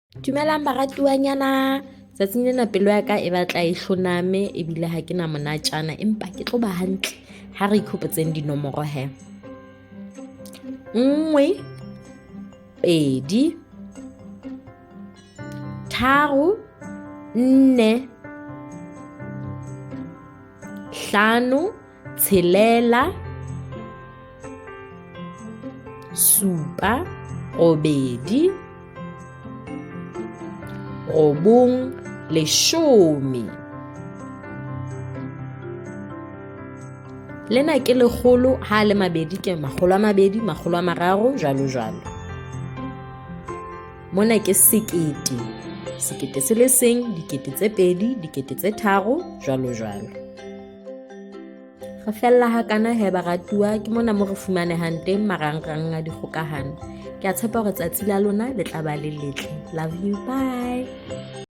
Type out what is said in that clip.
Dumelang baratuwanyana. Tsatsing lena pelo ya ka e batla e hloname ebile ha ke na monatjana empa ke tlo ba hantle ha re ikhopotseng dinomoro he. 1 2 3 4 5 6 7 8 9 10. Lena ke 100, ha le mabedi ke 200, 300, jwalo jwalo. Mona ke 1000, 1000 se le seng, 2000, 3000, jwalo jwalo. Re fella hakana he baratuwa, ke mona mo re fumanehang teng marangrang a dikgokahano. Ke a tshepa hore tsatsi la lona le tla ba le letle. Love you, bye.